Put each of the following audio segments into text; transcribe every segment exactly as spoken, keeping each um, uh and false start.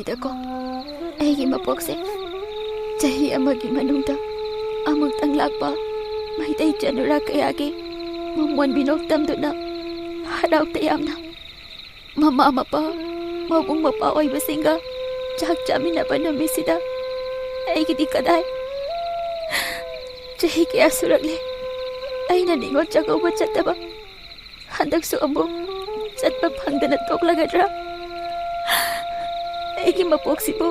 ꯗꯀꯣ, ꯑꯩꯒꯤ ꯃꯄꯣꯛꯁꯦ ꯆꯍꯤ ꯑꯃꯒꯤ ꯃꯅꯨꯡꯗ ꯑꯃꯨꯛꯇꯪ ꯂꯥꯛꯄ ꯃꯩꯇꯩ ꯆꯅꯨꯔꯥ ꯀꯌꯥꯒꯤ ꯃꯃꯣꯟ ꯃꯤꯅꯣꯛ ꯇꯝꯗꯨꯅ ꯍꯔꯥꯎ ꯇꯌꯥꯝꯅ ꯃꯃꯥ ꯃꯄꯥ, ꯃꯕꯨꯡ ꯃꯧꯄ꯭ꯋꯥ ꯑꯣꯏꯕꯁꯤꯡꯒ ꯆꯥꯛ ꯆꯥꯃꯤꯟꯅꯕ ꯅꯨꯃꯤꯠꯁꯤꯗ ꯑꯩꯒꯤꯗꯤ ꯀꯗꯥꯏ? ꯆꯍꯤ ꯀꯌꯥ ꯁꯨꯔꯛꯂꯦ ꯑꯩꯅ ꯅꯤꯉꯣꯜ ꯆꯥꯛꯀꯧꯕ ꯆꯠꯇꯕ꯫ ꯍꯟꯗꯛꯁꯨ ꯑꯃꯨꯛ ꯆꯠꯄ ꯐꯪꯗꯅ ꯇꯣꯛꯂꯒꯗ꯭ꯔꯥ? ꯑꯩꯒꯤ ꯃꯄꯣꯛꯁꯤꯕꯨ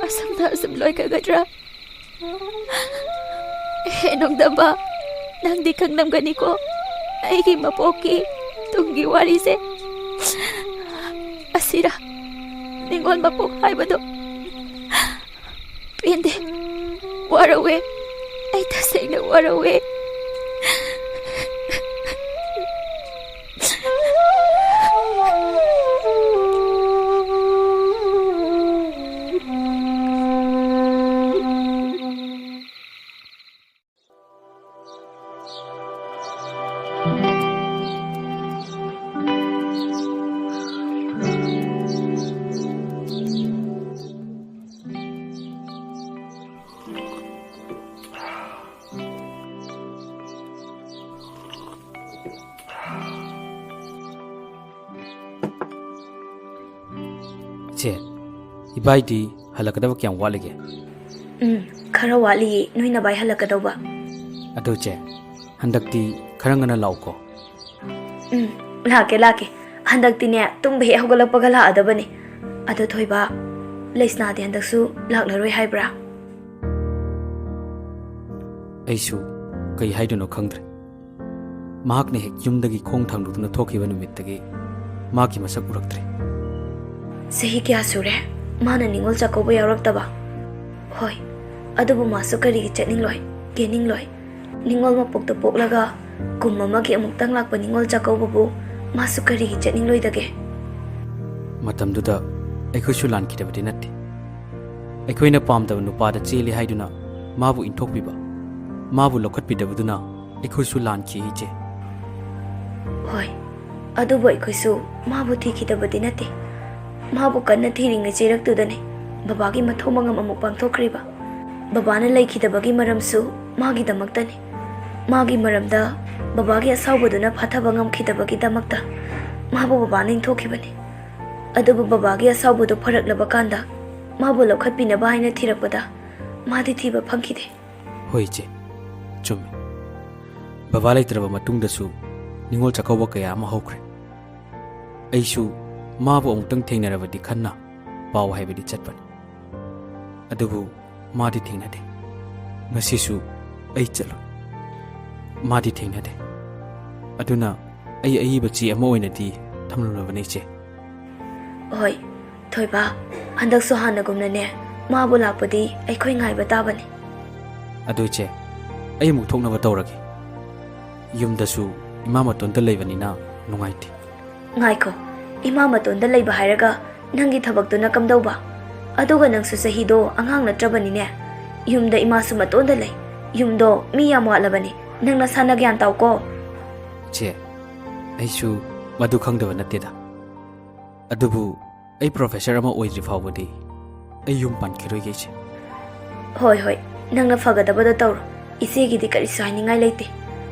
ꯑꯁꯨꯝꯅ ꯑꯁꯨꯝ ꯂꯣꯏꯈꯒꯗ꯭ꯔꯥ? ꯍꯦ ꯅꯣꯡꯗꯝꯕ, ꯅꯪꯗꯤ ꯈꯪꯂꯝꯒꯅꯤꯀꯣ ꯑꯩꯒꯤ ꯃꯄꯣꯛꯀꯤ ꯇꯨꯡꯒꯤ ꯋꯥꯔꯤꯁꯦ꯫ ꯑꯁꯤꯔ ꯅꯤꯉꯣꯜ ꯃꯄꯣꯛ ꯍꯥꯏꯕꯗꯣ? ꯄꯦꯟꯗꯦ, ꯋꯥꯔꯧꯋꯦ, ꯑꯩ ꯇꯁꯦꯡꯅ ꯋꯥꯔꯧꯋꯦ꯫ ꯏꯆꯦ, ꯏꯕꯥꯏꯗꯤ ꯍꯜꯂꯛꯀꯗꯕ ꯀꯌꯥꯝ ꯋꯥꯠꯂꯤꯒꯦ? ꯎꯝ, ꯈꯔ ꯋꯥꯠꯂꯤꯌꯦ ꯅꯣꯏ ꯅꯕꯥꯏ ꯍꯜꯂꯛꯀꯗꯧꯕ꯫ ꯑꯗꯣ ꯏꯆꯦ, ꯍꯟꯗꯛꯇꯤ ꯈꯔ ꯉꯟꯅ ꯂꯥꯛꯎꯀꯣ꯫ ꯎꯝ, ꯂꯥꯛꯀꯦ, ꯂꯥꯛꯀꯦ꯫ ꯍꯟꯗꯛꯇꯤꯅꯦ, ꯇꯨꯝꯕ ꯍꯦꯛ ꯍꯧꯒꯠꯂꯛꯄꯒ ꯂꯥꯛꯑꯗꯕꯅꯦ꯫ ꯑꯗꯣ ꯊꯣꯏꯕ, ꯂꯩꯁꯅꯥꯗꯤ ꯍꯟꯗꯛꯁꯨ ꯂꯥꯛꯂꯔꯣꯏ ꯍꯥꯏꯕ꯭ꯔꯥ? ꯑꯩꯁꯨ ꯀꯩ ꯍꯥꯏꯗꯣꯏꯅꯣ ꯈꯪꯗ꯭ꯔꯦ꯫ ꯃꯍꯥꯛꯅ ꯍꯦꯛ ꯌꯨꯝꯗꯒꯤ ꯈꯣꯡ ꯊꯥꯡꯗꯣꯛꯇꯨꯅ ꯊꯣꯛꯈꯤꯕ ꯅꯨꯃꯤꯠꯇꯒꯤ ꯃꯥꯒꯤ ꯃꯁꯛ ꯎꯔꯛꯇ꯭ꯔꯦ꯫ ꯆꯍꯤ ꯀꯌꯥ ꯁꯨꯔꯦ ꯃꯥꯅ ꯅꯤꯉꯣꯜ ꯆꯥꯛꯀꯧꯕ ꯌꯥꯎꯔꯛꯇꯕ? ꯍꯣꯏ, ꯑꯗꯨꯕꯨ ꯃꯥꯁꯨ ꯀꯔꯤꯒꯤ ꯆꯠꯅꯤꯡꯂꯣꯏ, ꯀꯦꯅꯤꯡꯂꯣꯏ? ꯅꯤꯉꯣꯜ ꯃꯄꯣꯛꯇ ꯄꯣꯛꯂꯒ ꯀꯨꯝ ꯑꯃꯒꯤ ꯑꯃꯨꯛꯇꯪ ꯂꯥꯛꯄ ꯅꯤꯉꯣꯜ ꯆꯥꯛꯀꯧꯕꯕꯨ ꯃꯥꯁꯨ ꯀꯔꯤꯒꯤ ꯆꯠꯅꯤꯡꯂꯣꯏꯗꯒꯦ? ꯃꯇꯝꯗꯨꯗ ꯑꯩꯈꯣꯏꯁꯨ ꯂꯥꯟꯈꯤꯗꯕꯗꯤ ꯅꯠꯇꯦ꯫ ꯑꯩꯈꯣꯏꯅ ꯄꯥꯝꯗꯕ ꯅꯨꯄꯥꯗ ꯆꯦꯜꯂꯤ ꯍꯥꯏꯗꯨꯅ ꯃꯥꯕꯨ ꯏꯟꯊꯣꯛꯄꯤꯕ, ꯃꯥꯕꯨ ꯂꯧꯈꯠꯄꯤꯗꯕꯗꯨꯅ ꯑꯩꯈꯣꯏꯁꯨ ꯂꯥꯟꯈꯤ, ꯏꯆꯦ꯫ ꯍꯣꯏ, ꯑꯗꯨꯕꯨ ꯑꯩꯈꯣꯏꯁꯨ ꯃꯥꯕꯨ ꯊꯤꯈꯤꯗꯕꯗꯤ ꯅꯠꯇꯦ꯫ ꯃꯥꯕꯨ ꯀꯟꯅ ꯊꯤꯔꯤꯉꯩ ꯆꯩꯔꯛꯇꯨꯗꯅꯤ ꯕꯕꯥꯒꯤ ꯃꯊꯧ ꯃꯉꯝ ꯑꯃꯨꯛ ꯄꯥꯡꯊꯣꯛꯈ꯭ꯔꯤꯕ꯫ ꯕꯕꯥꯅ ꯂꯩꯈꯤꯗꯕꯒꯤ ꯃꯔꯝꯁꯨ ꯃꯥꯒꯤꯗꯃꯛꯇꯅꯤ꯫ ꯃꯥꯒꯤ ꯃꯔꯝꯗ ꯕꯕꯥꯒꯤ ꯑꯁꯥꯎꯕꯗꯨꯅ ꯐꯥꯊꯕ ꯉꯝꯈꯤꯗꯕꯒꯤꯗꯃꯛꯇ ꯃꯥꯕꯨ ꯕꯕꯥꯅ ꯏꯟꯊꯣꯛꯈꯤꯕꯅꯤ꯫ ꯑꯗꯨꯕꯨ ꯕꯕꯥꯒꯤ ꯑꯁꯥꯎꯕꯗꯨ ꯐꯔꯛꯂꯕ ꯀꯥꯟꯗ ꯃꯥꯕꯨ ꯂꯧꯈꯠꯄꯤꯅꯕ ꯍꯥꯏꯅ ꯊꯤꯔꯛꯄꯗ ꯃꯥꯗꯤ ꯊꯤꯕ ꯐꯪꯈꯤꯗꯦ꯫ ꯍꯣꯏ ꯏꯆꯦ, ꯆꯨꯝꯃꯤ꯫ ꯕꯕꯥ ꯂꯩꯇ꯭ꯔꯕ ꯃꯇꯨꯡꯗꯁꯨ ꯅꯤꯉꯣꯜ ꯆꯥꯛꯀꯧꯕ ꯀꯌꯥ ꯑꯃ ꯍꯧꯈ꯭ꯔꯦ꯫ ꯑꯩꯁꯨ ꯃꯥꯕꯨ ꯑꯃꯨꯛꯇꯪ ꯊꯦꯡꯅꯔꯕꯗꯤ ꯈꯟꯅ ꯄꯥꯎ ꯍꯥꯏꯕꯗꯤ ꯆꯠꯄꯅꯤ꯫ ꯑꯗꯨꯕꯨ ꯃꯥꯗꯤ ꯊꯦꯡꯅꯗꯦ꯫ ꯉꯁꯤꯁꯨ ꯑꯩ ꯆꯠꯂꯨꯏ꯫ ꯃꯥꯗꯤ ꯊꯦꯡꯅꯗꯦ꯫ ꯑꯗꯨꯅ ꯑꯩ ꯑꯏꯕ ꯆꯦ ꯑꯃ ꯑꯣꯏꯅꯗꯤ ꯊꯝꯂꯝꯂꯕꯅꯤ ꯏꯆꯦ꯫ ꯍꯣꯏ, ꯊꯣꯏꯕ, ꯍꯟꯗꯛꯁꯨ ꯍꯥꯟꯅꯒꯨꯝꯅꯅꯦ ꯃꯥꯕꯨ ꯂꯥꯛꯄꯗꯤ ꯑꯩꯈꯣꯏ ꯉꯥꯏꯕ ꯇꯥꯕꯅꯤ꯫ ꯑꯗꯨ ꯏꯆꯦ, ꯑꯩ ꯑꯃꯨꯛ ꯊꯣꯛꯅꯕ ꯇꯧꯔꯒꯦ꯫ ꯌꯨꯝꯗꯁꯨ ꯏꯃꯥ ꯃꯇꯣꯟꯇ ꯂꯩꯕꯅꯤꯅ ꯅꯨꯡꯉꯥꯏꯇꯦ꯫ ꯉꯥꯏꯈꯣ, ꯏꯃꯥ ꯃꯇꯣꯟꯗ ꯂꯩꯕ ꯍꯥꯏꯔꯒ ꯅꯪꯒꯤ ꯊꯕꯛꯇꯨꯅ ꯀꯝꯗꯧꯕ? ꯑꯗꯨꯒ ꯅꯪꯁꯨ ꯆꯍꯤꯗꯣ ꯑꯉꯥꯡ ꯅꯠꯇ꯭ꯔꯕꯅꯤꯅꯦ꯫ ꯌꯨꯝꯗ ꯏꯃꯥꯁꯨ ꯃꯇꯣꯟꯗ ꯂꯩ꯫ ꯌꯨꯝꯗꯣ ꯃꯤ ꯌꯥꯝ ꯋꯥꯠꯂꯕꯅꯤ꯫ ꯅꯪ ꯅꯁꯥꯅ ꯒ꯭ꯌꯥꯟ ꯇꯥꯎꯀꯣ꯫ ꯆꯦ, ꯑꯩꯁꯨ ꯃꯗꯨ ꯈꯪꯗꯕ ꯅꯠꯇꯦꯗ꯫ ꯑꯗꯨꯕꯨ ꯑꯩ ꯄ꯭ꯔꯣꯐꯦꯁꯔ ꯑꯃ ꯑꯣꯏꯗ꯭ꯔꯤ ꯐꯥꯎꯕꯗꯤ ꯑꯩ ꯌꯨꯝ ꯄꯥꯟꯈꯤꯔꯣꯏꯒꯦ ꯏꯆꯦ꯫ ꯍꯣꯏ, ꯍꯣꯏ, ꯅꯪꯅ ꯐꯒꯗꯕꯗꯣ ꯇꯧꯔꯣ꯫ ꯏꯆꯦꯒꯤꯗꯤ ꯀꯔꯤꯁꯨ ꯍꯥꯏꯅꯤꯡꯉꯥꯏ ꯂꯩꯇꯦ꯫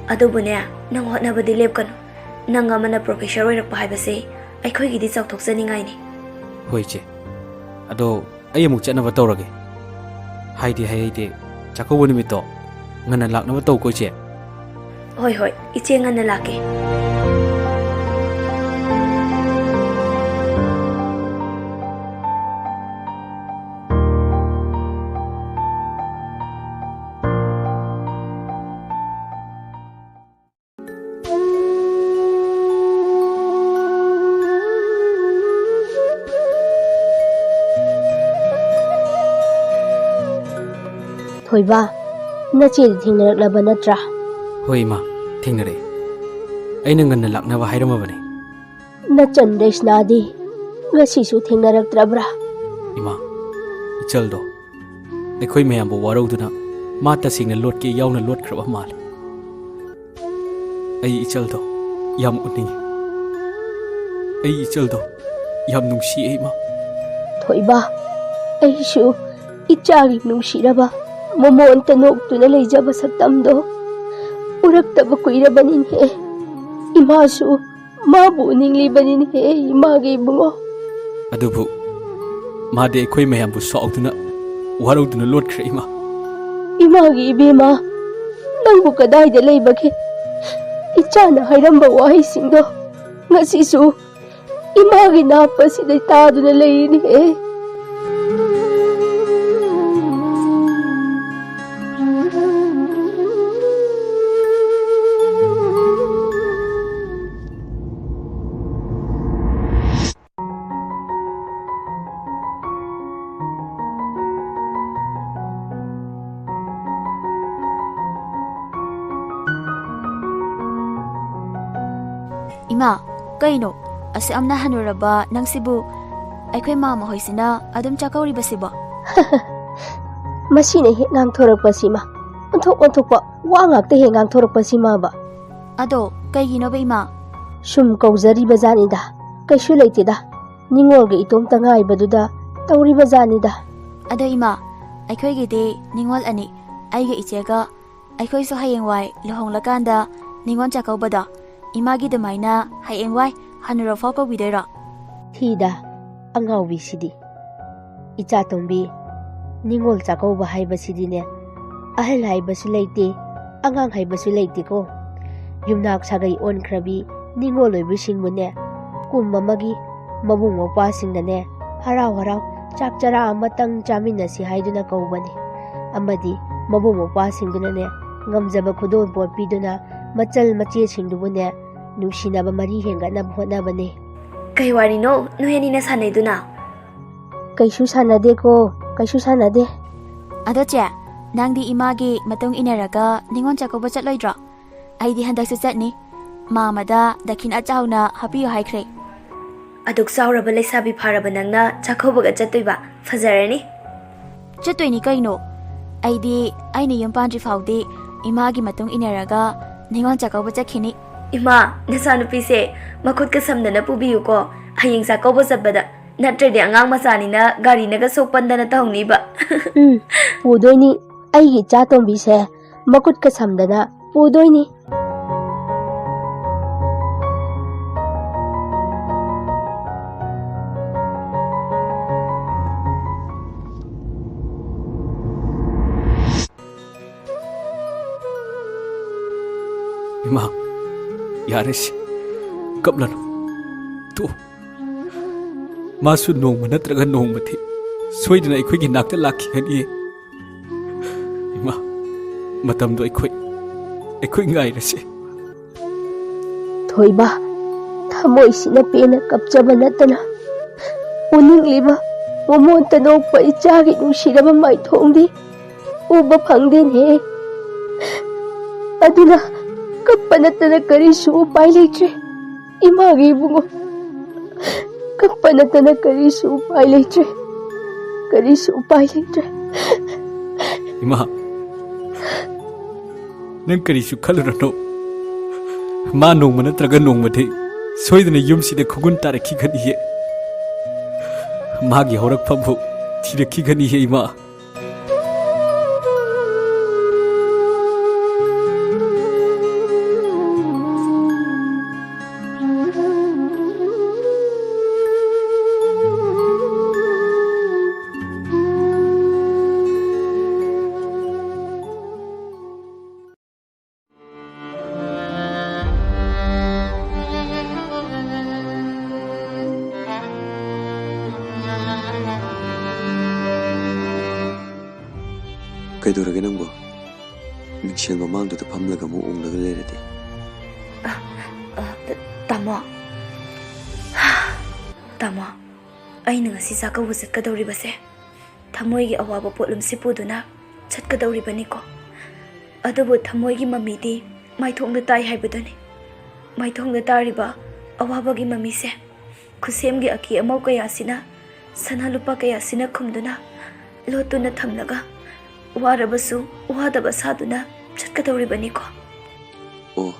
ꯑꯗꯨꯕꯨꯅꯦ, ꯅꯪ ꯍꯣꯠꯅꯕꯗꯤ ꯂꯦꯞꯀꯅꯨ꯫ ꯅꯪ ꯑꯃꯅ ꯄ꯭ꯔꯣꯐꯦꯁꯔ ꯑꯣꯏꯔꯛꯄ ꯍꯥꯏꯕꯁꯦ ꯑꯩꯈꯣꯏꯒꯤꯗꯤ ꯆꯥꯎꯊꯣꯛꯆꯅꯤꯡꯉꯥꯏꯅꯤ꯫ ꯍꯣꯏ ꯏꯆꯦ, ꯑꯗꯣ ꯑꯩ ꯑꯃꯨꯛ ꯆꯠꯅꯕ ꯇꯧꯔꯒꯦ꯫ ꯍꯥꯏꯗꯤ ꯍꯥꯏꯍꯩꯗꯦ, ꯆꯥꯛꯀꯧꯕ ꯅꯨꯃꯤꯠꯇꯣ ꯉꯟꯅ ꯂꯥꯛꯅꯕ ꯇꯧꯀꯣ ꯏꯆꯦ꯫ ꯍꯣꯏ, ꯍꯣꯏ, ꯏꯆꯦ ꯉꯟꯅ ꯂꯥꯛꯀꯦ꯫ ꯊꯣꯏꯕ, ꯅꯆꯦꯗꯤ ꯊꯦꯡꯅꯔꯛꯂꯕ ꯅꯠꯇ꯭ꯔꯥ? ꯍꯣꯏ ꯏꯃꯥ, ꯊꯦꯡꯅꯔꯛꯑꯦ꯫ ꯑꯩꯅ ꯉꯟꯅ ꯂꯥꯛꯅꯕ ꯍꯥꯏꯔꯝꯃꯕꯅꯦ꯫ ꯅꯆꯟ ꯔꯦꯁꯅꯥꯗꯤ ꯉꯁꯤꯁꯨ ꯊꯦꯡꯅꯔꯛꯇ꯭ꯔꯕ꯭ꯔꯥ? ꯏꯃꯥ, ꯏꯆꯜꯗꯣ ꯑꯩꯈꯣꯏ ꯃꯌꯥꯝꯕꯨ ꯋꯥꯔꯧꯗꯨꯅ ꯃꯥ ꯇꯁꯦꯡꯅ ꯂꯣꯠꯀꯦ ꯌꯥꯎꯅ ꯂꯣꯠꯈ꯭ꯔꯕ ꯃꯥꯜꯂꯦ꯫ ꯑꯩ ꯏꯆꯜꯗꯣ ꯌꯥꯝ ꯎꯅꯤꯡꯉꯤ꯫ ꯑꯩ ꯏꯆꯜꯗꯣ ꯌꯥꯝ ꯅꯨꯡꯁꯤꯌꯦ, ꯏꯃꯥ꯫ ꯊꯣꯏꯕ, ꯑꯩꯁꯨ ꯏꯆꯥꯒꯤ ꯅꯨꯡꯁꯤꯔꯕ ꯃꯃꯣꯟꯇ ꯅꯣꯛꯇꯨꯅ ꯂꯩꯖꯕ ꯁꯛꯇꯝꯗꯣ ꯎꯔꯛꯇꯕ ꯀꯨꯏꯔꯕꯅꯤꯅꯦ꯫ ꯏꯃꯥꯁꯨ ꯃꯥꯕꯨ ꯎꯅꯤꯡꯂꯤꯕꯅꯤꯅꯦ, ꯏꯃꯥꯒꯤ ꯏꯕꯨꯡꯉꯣ꯫ ꯑꯗꯨꯕꯨ ꯃꯥꯗꯤ ꯑꯩꯈꯣꯏ ꯃꯌꯥꯝꯕꯨ ꯁꯥꯎꯗꯨꯅ, ꯋꯥꯔꯧꯗꯨꯅ ꯂꯣꯠꯈ꯭ꯔꯦ, ꯏꯃꯥ꯫ ꯏꯃꯥꯒꯤ ꯏꯕꯦꯝꯃ, ꯅꯪꯕꯨ ꯀꯗꯥꯏꯗ ꯂꯩꯕꯒꯦ? ꯏꯆꯥꯅ ꯍꯥꯏꯔꯝꯕ ꯋꯥꯍꯩꯁꯤꯡꯗꯣ ꯉꯁꯤꯁꯨ ꯏꯃꯥꯒꯤ ꯅꯥꯞꯄꯁꯤꯗ ꯇꯥꯗꯨꯅ ꯂꯩꯔꯤꯅꯦ꯫ ꯏꯃꯥ, ꯀꯩꯅꯣ? ꯑꯁꯨꯛ ꯌꯥꯝꯅ ꯍꯟꯅꯨꯔꯕ ꯅꯪꯁꯤꯕꯨ ꯑꯩꯈꯣꯏ ꯃꯥꯃ ꯍꯣꯏꯁꯤꯅ ꯑꯗꯨꯝ ꯆꯥꯛꯀꯧꯔꯤꯕꯁꯤꯕꯣ? ꯃꯁꯤꯅ ꯍꯦꯛ ꯉꯥꯡꯊꯣꯔꯛꯄꯁꯤꯃ, ꯑꯣꯟꯊꯣꯛ ꯑꯣꯟꯊꯣꯛꯄ ꯋꯥ ꯉꯥꯛꯇ ꯍꯦꯛ ꯉꯥꯡꯊꯣꯔꯛꯄꯁꯤꯃꯕ꯫ ꯑꯗꯣ ꯀꯩꯒꯤꯅꯣꯕ, ꯏꯃꯥ? ꯁꯨꯝ ꯀꯧꯖꯔꯤꯕ ꯖꯥꯠꯅꯤꯗ, ꯀꯩꯁꯨ ꯂꯩꯇꯦꯗ꯫ ꯅꯤꯡꯉꯣꯜꯒ ꯏꯇꯣꯝꯇ ꯉꯥꯏꯕꯗꯨꯗ ꯇꯧꯔꯤꯕ ꯖꯥꯠꯅꯤꯗ꯫ ꯑꯗꯣ ꯏꯃꯥ, ꯑꯩꯈꯣꯏꯒꯤꯗꯤ ꯅꯤꯡꯉꯣꯜ ꯑꯅꯤ, ꯑꯩꯒ ꯏꯆꯦꯒ꯫ ꯑꯩꯈꯣꯏꯁꯨ ꯍꯌꯦꯡꯋꯥꯏ ꯂꯨꯍꯣꯡꯂꯀꯥꯟꯗ ꯅꯤꯡꯉꯣꯜ ꯆꯥꯛꯀꯧꯕꯗ ꯏꯃꯥꯒꯤ ꯑꯗꯨꯃꯥꯏꯅ ꯍꯌꯦꯡꯋꯥꯏ ꯍꯅꯨꯔꯐꯥꯎ ꯀꯧꯕꯤꯗꯣꯏꯔꯣ? ꯊꯤꯗ, ꯑꯉꯥꯎꯕꯤꯁꯤꯗꯤ꯫ ꯏꯆꯥ ꯇꯣꯝꯕꯤ, ꯅꯤꯡꯉꯣꯜ ꯆꯥꯛꯀꯧꯕ ꯍꯥꯏꯕꯁꯤꯗꯤꯅꯦ, ꯑꯍꯜ ꯍꯥꯏꯕꯁꯨ ꯂꯩꯇꯦ, ꯑꯉꯥꯡ ꯍꯥꯏꯕꯁꯨ ꯂꯩꯇꯦꯀꯣ꯫ ꯌꯨꯝꯅꯥꯛ ꯁꯥꯒꯩ ꯑꯣꯟꯈ꯭ꯔꯕꯤ ꯅꯤꯡꯉꯣꯜ ꯑꯣꯏꯕꯤꯁꯤꯡꯕꯨꯅꯦ, ꯀꯨꯝ ꯑꯃꯒꯤ ꯃꯕꯨꯡ ꯃꯧꯄ꯭ꯋꯥꯁꯤꯡꯅꯅꯦ, ꯍꯔꯥꯎ ꯍꯔꯥꯎ ꯆꯥꯛ ꯆꯔꯥ ꯑꯃꯇꯪ ꯆꯥꯃꯤꯟꯅꯁꯤ ꯍꯥꯏꯗꯨꯅ ꯀꯧꯕꯅꯤ꯫ ꯑꯃꯗꯤ ꯃꯕꯨꯡ ꯃꯧꯄ꯭ꯋꯥꯁꯤꯡꯗꯨꯅꯅꯦ, ꯉꯝꯖꯕ ꯈꯨꯗꯣꯜꯄꯣꯠ ꯄꯤꯗꯨꯅ ꯃꯆꯜ ꯃꯆꯦꯁꯤꯡꯗꯨꯕꯨꯅꯦ, ꯅꯨꯡꯁꯤꯅꯕ ꯃꯔꯤ ꯍꯦꯟꯒꯠꯅꯕ ꯍꯣꯠꯅꯕꯅꯤ꯫ ꯀꯩ ꯋꯥꯔꯤꯅꯣ ꯅꯣꯏ ꯑꯅꯤꯅ ꯁꯥꯟꯅꯩꯗꯨꯅ? ꯀꯩꯁꯨ ꯁꯥꯟꯅꯗꯦꯀꯣ, ꯀꯩꯁꯨ ꯁꯥꯟꯅꯗꯦ꯫ ꯑꯗꯣ ꯆꯦ, ꯅꯪꯗꯤ ꯏꯃꯥꯒꯤ ꯃꯇꯨꯡ ꯏꯟꯅꯔꯒ ꯅꯤꯉꯣꯜ ꯆꯥꯛꯀꯧꯕ ꯆꯠꯂꯣꯏꯗ꯭ꯔꯣ? ꯑꯩꯗꯤ ꯍꯟꯗꯛꯁꯨ ꯆꯠꯅꯤ꯫ ꯃꯥꯃꯗ ꯗꯈꯤꯅꯥ ꯆꯥꯎꯅ ꯍꯥꯞꯄꯤꯌꯨ ꯍꯥꯏꯈ꯭ꯔꯦ꯫ ꯑꯗꯨꯛ ꯆꯥꯎꯔꯕ ꯂꯩꯁꯥꯕꯤ ꯐꯥꯔꯕ ꯅꯪꯅ ꯆꯥꯛꯀꯧꯕꯒ ꯆꯠꯇꯣꯏꯕ? ꯐꯖꯔꯅꯤ꯫ ꯆꯠꯇꯣꯏꯅꯤ ꯀꯩꯅꯣ꯫ ꯑꯩꯗꯤ ꯑꯩꯅ ꯌꯨꯝ ꯄꯥꯟꯗ꯭ꯔꯤ ꯐꯥꯎꯗꯤ ꯏꯃꯥꯒꯤ ꯃꯇꯨꯡ ꯏꯟꯅꯔꯒ ꯅꯤꯉꯣꯜ ꯆꯥꯛꯀꯧꯕ ꯆꯠꯈꯤꯅꯤ꯫ ꯏꯃꯥ, ꯅꯆꯥꯅꯨꯄꯤꯁꯦ ꯃꯈꯨꯠꯀ ꯁꯝꯗꯅ ꯄꯨꯕꯤꯌꯨꯀꯣ꯫ ꯍꯌꯦꯡ ꯆꯥꯛꯀꯧꯕ ꯆꯠꯄꯗ, ꯅꯠꯇ꯭ꯔꯗꯤ ꯑꯉꯥꯡ ꯃꯆꯥꯅꯤꯅ ꯒꯥꯔꯤꯅꯒ ꯁꯣꯛ ꯄꯟꯗꯅ ꯇꯧꯍꯧꯅꯤꯕ꯫ ꯎꯝ, ꯄꯨꯗꯣꯏꯅꯤ꯫ ꯑꯩꯒꯤ ꯏꯆꯥ ꯇꯣꯝꯕꯤꯁꯦ ꯃꯈꯨꯠꯀ ꯁꯝꯗꯅ ꯄꯨꯗꯣꯏꯅꯤ꯫ ꯏꯃꯥ, ꯌꯥꯔꯦꯁꯦ, ꯀꯞꯂꯅꯨ꯫ ꯇꯣꯛꯑꯣ꯫ ꯃꯥꯁꯨ ꯅꯣꯡꯃ ꯅꯠꯇ꯭ꯔꯒ ꯅꯣꯡꯃꯗꯤ ꯁꯣꯏꯗꯅ ꯑꯩꯈꯣꯏꯒꯤ ꯅꯥꯛꯇ ꯂꯥꯛꯈꯤꯒꯅꯤꯌꯦ꯫ ꯏꯃꯥ, ꯃꯇꯝꯗꯣ ꯑꯩꯈꯣꯏ, ꯑꯩꯈꯣꯏ ꯉꯥꯏꯔꯁꯦ꯫ ꯊꯣꯏꯕ, ꯊꯃꯣꯏꯁꯤꯅ ꯄꯦꯟꯅ ꯀꯞꯆꯕ ꯅꯠꯇꯅ, ꯎꯅꯤꯡꯂꯤꯕ ꯃꯃꯣꯟꯇ ꯅꯣꯛꯄ ꯏꯆꯥꯒꯤ ꯅꯨꯡꯁꯤꯔꯕ ꯃꯥꯏꯊꯣꯡꯗꯤ ꯎꯕ ꯐꯪꯗꯦꯅꯦ꯫ ꯑꯗꯨꯅ ꯀꯞꯄ ꯅꯠꯇꯅ ꯀꯔꯤꯁꯨ ꯎꯄꯥꯏ ꯂꯩꯇ꯭ꯔꯦ꯫ ꯏꯃꯥꯒꯤ ꯏꯕꯨꯡꯉꯣ, ꯀꯞꯄ ꯅꯠꯇꯅ ꯀꯔꯤꯁꯨ ꯎꯄꯥꯏ ꯂꯩꯇ꯭ꯔꯦ, ꯀꯔꯤꯁꯨ ꯎꯄꯥꯏ ꯂꯩꯇ꯭ꯔꯦ꯫ ꯏꯃꯥ, ꯅꯪ ꯀꯔꯤꯁꯨ ꯈꯜꯂꯨꯔꯅꯨ꯫ ꯃꯥ ꯅꯣꯡꯃ ꯅꯠꯇ꯭ꯔꯒ ꯅꯣꯡꯃꯗꯤ ꯁꯣꯏꯗꯅ ꯌꯨꯝꯁꯤꯗ ꯈꯨꯒꯨꯟ ꯇꯥꯔꯛꯈꯤꯒꯅꯤꯌꯦ꯫ ꯃꯥꯒꯤ ꯍꯧꯔꯛꯐꯝꯕꯨ ꯊꯤꯔꯛꯈꯤꯒꯅꯤꯌꯦ, ꯏꯃꯥ꯫ ꯀꯩꯗꯧꯔꯒꯦ ꯅꯪꯕꯣ? ꯃꯤꯡꯁꯦꯜ ꯃꯃꯥꯡꯗꯨꯗ ꯐꯝꯂꯒ ꯑꯃꯨꯛ ꯎꯪꯂꯒ ꯂꯩꯔꯗꯤ꯫ ꯑ, ꯑ, ꯇ-, ꯇꯥꯃꯣ꯫ ꯇꯥꯃꯣ, ꯑꯩꯅ ꯉꯁꯤ ꯆꯥꯛꯀꯧꯕ ꯆꯠꯀꯗꯧꯔꯤꯕꯁꯦ ꯊꯃꯣꯏꯒꯤ ꯑꯋꯥꯕ ꯄꯣꯠꯂꯨꯝꯁꯤ ꯄꯨꯗꯨꯅ ꯆꯠꯀꯗꯧꯔꯤꯕꯅꯤꯀꯣ꯫ ꯑꯗꯨꯕꯨ ꯊꯃꯣꯏꯒꯤ ꯃꯃꯤꯗꯤ ꯃꯥꯏꯊꯣꯡꯗ ꯇꯥꯏ ꯍꯥꯏꯕꯗꯨꯅꯤ꯫ ꯃꯥꯏꯊꯣꯡꯗ ꯇꯥꯔꯤꯕ ꯑꯋꯥꯕꯒꯤ ꯃꯃꯤꯁꯦ ꯈꯨꯠꯁꯦꯝꯒꯤ ꯑꯀꯦ ꯑꯃꯧ ꯀꯌꯥꯁꯤꯅ, ꯁꯅꯥ ꯂꯨꯄꯥ ꯀꯌꯥꯁꯤꯅ ꯈꯨꯝꯗꯨꯅ, ꯂꯣꯠꯇꯨꯅ ꯊꯝꯂꯒ, ꯋꯥꯔꯕꯁꯨ ꯋꯥꯗꯕ ꯁꯥꯗꯨꯅ ꯆꯠꯀꯗꯧꯔꯤꯕꯅꯤꯀꯣ꯫ ꯑꯣ,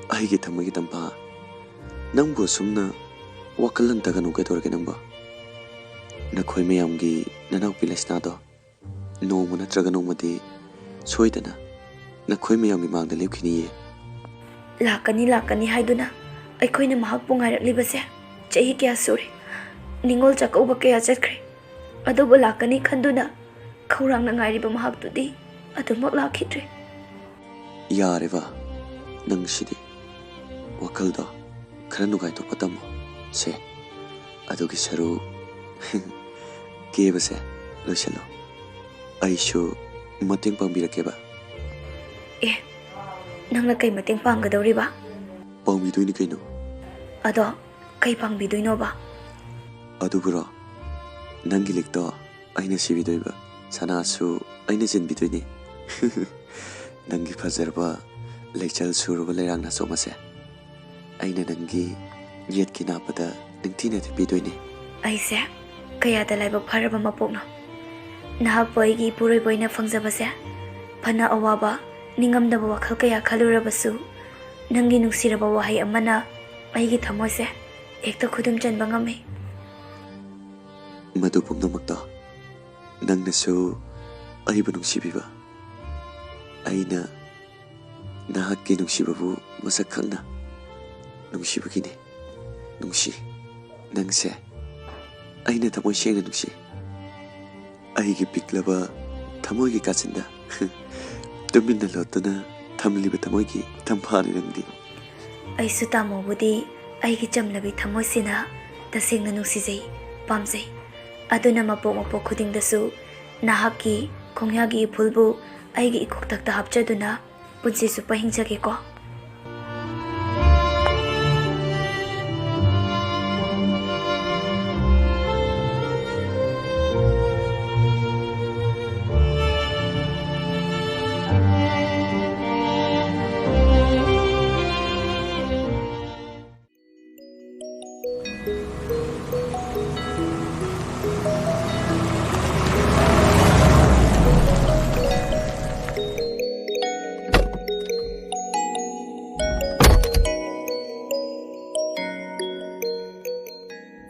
ꯑꯩꯒꯤ ꯊꯃꯣꯏꯒꯤ ꯇꯝꯐꯥ, ꯅꯪꯕꯨ ꯑꯁꯨꯝꯅ ꯋꯥꯈꯜ ꯍꯟꯊꯒꯅꯨ, ꯀꯩꯗꯧꯔꯒꯦ ꯅꯪꯕꯣ? ꯅꯈꯣꯏ ꯃꯌꯥꯝꯒꯤ ꯅꯅꯥꯎꯄꯤ ꯂꯩꯁꯅꯥꯗꯣ ꯅꯣꯡꯃ ꯅꯠꯇ꯭ꯔꯒ ꯅꯣꯡꯃꯗꯤ ꯁꯣꯏꯗꯅ ꯅꯈꯣꯏ ꯃꯌꯥꯝꯒꯤ ꯃꯥꯡꯗ ꯂꯦꯞꯈꯤꯅꯤꯌꯦ꯫ ꯂꯥꯛꯀꯅꯤ, ꯂꯥꯛꯀꯅꯤ ꯍꯥꯏꯗꯨꯅ ꯑꯩꯈꯣꯏꯅ ꯃꯍꯥꯛꯄꯨ ꯉꯥꯏꯔꯛꯂꯤꯕꯁꯦ ꯆꯍꯤ ꯀꯌꯥ ꯁꯨꯔꯦ꯫ ꯅꯤꯉꯣꯜ ꯆꯥꯛꯀꯧꯕ ꯀꯌꯥ ꯆꯠꯈ꯭ꯔꯦ꯫ ꯑꯗꯨꯕꯨ ꯂꯥꯛꯀꯅꯤ ꯈꯟꯗꯨꯅ ꯈꯧꯔꯥꯡꯅ ꯉꯥꯏꯔꯤꯕ ꯃꯍꯥꯛꯇꯨꯗꯤ ꯑꯗꯨꯃꯛ ꯂꯥꯛꯈꯤꯗ꯭ꯔꯦ꯫ ꯌꯥꯔꯦꯕ, ꯅꯪꯁꯤꯗꯤ꯫ ꯋꯥꯈꯜꯗꯣ ꯈꯔ ꯅꯨꯡꯉꯥꯏꯊꯣꯛꯄ ꯇꯝꯃꯣ꯫ ꯁꯦ, ꯑꯗꯨꯒꯤ ꯁꯔꯨꯛ ꯀꯦꯕꯁꯦ ꯂꯣꯏꯁꯤꯜꯂꯣ꯫ ꯑꯩꯁꯨ ꯃꯇꯦꯡ ꯄꯥꯡꯕꯤꯔꯛꯀꯦꯕ꯫ ꯑꯦ, ꯅꯪꯅ ꯀꯩ ꯃꯇꯦꯡ ꯄꯥꯡꯒꯗꯧꯔꯤꯕ? ꯄꯥꯡꯕꯤꯗꯣꯏꯅꯤ ꯀꯩꯅꯣ꯫ ꯑꯗꯣ ꯀꯩ ꯄꯥꯡꯕꯤꯗꯣꯏꯅꯣꯕ? ꯑꯗꯨꯕꯨꯔꯣ, ꯅꯪꯒꯤ ꯂꯤꯛꯇꯣ ꯑꯩꯅ ꯁꯤꯕꯤꯗꯣꯏꯕ, ꯁꯅꯥꯁꯨ ꯑꯩꯅ ꯆꯤꯟꯕꯤꯗꯣꯏꯅꯤ꯫ ꯅꯪꯒꯤ ꯐꯖꯔꯕ ꯂꯩꯆꯜ ꯁꯨꯔꯕ ꯂꯩꯔꯥꯡ ꯅꯥꯆꯣꯝ ꯑꯁꯦ ꯑꯩꯅ ꯅꯪꯒꯤ ꯌꯦꯠꯀꯤ ꯅꯥꯞꯄꯗ ꯅꯤꯡꯊꯤꯅ ꯊꯦꯠꯄꯤꯗꯣꯏꯅꯤ꯫ ꯑꯩꯁꯦ ꯀꯌꯥꯗ ꯂꯥꯏꯕꯛ ꯐꯔꯕ ꯃꯄꯣꯛꯅꯣ꯫ ꯅꯍꯥꯛꯄꯨ ꯑꯩꯒꯤ ꯏꯄꯨꯔꯣꯏꯕ ꯑꯣꯏꯅ ꯐꯪꯖꯕꯁꯦ꯫ ꯐꯅ ꯑꯋꯥꯕ, ꯅꯤꯡꯉꯝꯗꯕ ꯋꯥꯈꯜ ꯀꯌꯥ ꯈꯜꯂꯨꯔꯕꯁꯨ, ꯅꯪꯒꯤ ꯅꯨꯡꯁꯤꯔꯕ ꯋꯥꯍꯩ ꯑꯃꯅ ꯑꯩꯒꯤ ꯊꯃꯣꯏꯁꯦ ꯍꯦꯛꯇ ꯈꯨꯗꯨꯝ ꯆꯟꯕ ꯉꯝꯃꯤ꯫ ꯃꯗꯨ ꯄꯨꯝꯅꯃꯛꯇꯣ ꯅꯪꯅꯁꯨ ꯑꯩꯕꯨ ꯅꯨꯡꯁꯤꯕꯤꯕ, ꯑꯩꯅ ꯅꯍꯥꯛꯀꯤ ꯅꯨꯡꯁꯤꯕꯕꯨ ꯃꯁꯛ ꯈꯪꯅ ꯅꯨꯡꯁꯤꯕꯒꯤꯅꯤ꯫ ꯅꯨꯡꯁꯤ, ꯅꯪꯁꯦ ꯑꯩꯅ ꯊꯃꯣꯏ ꯁꯦꯡꯅ ꯅꯨꯡꯁꯤ꯫ ꯑꯩꯒꯤ ꯄꯤꯛꯂꯕ ꯊꯃꯣꯏꯒꯤ ꯀꯥꯆꯤꯟꯗ ꯇꯨꯃꯤꯟꯅ ꯂꯣꯠꯇꯨꯅ ꯊꯝꯂꯤꯕ ꯊꯃꯣꯏꯒꯤ ꯇꯝꯐꯥꯅꯤ ꯅꯪꯗꯤ꯫ ꯑꯩꯁꯨ ꯇꯥꯃꯣꯕꯨꯗꯤ ꯑꯩꯒꯤ ꯆꯝꯂꯕꯤ ꯊꯃꯣꯏꯁꯤꯅ ꯇꯁꯦꯡꯅ ꯅꯨꯡꯁꯤꯖꯩ, ꯄꯥꯝꯖꯩ꯫ ꯑꯗꯨꯅ ꯃꯄꯣꯛ ꯃꯄꯣꯛ ꯈꯨꯗꯤꯡꯗꯁꯨ ꯅꯍꯥꯛꯀꯤ ꯈꯣꯡꯌꯥꯒꯤ ꯏꯐꯨꯜꯕꯨ ꯑꯩꯒꯤ ꯏꯀꯣꯛꯊꯛꯇ ꯍꯥꯞꯆꯗꯨꯅ ꯄꯨꯟꯁꯤ ꯆꯨꯞꯄ ꯍꯤꯡꯖꯒꯦꯀꯣ꯫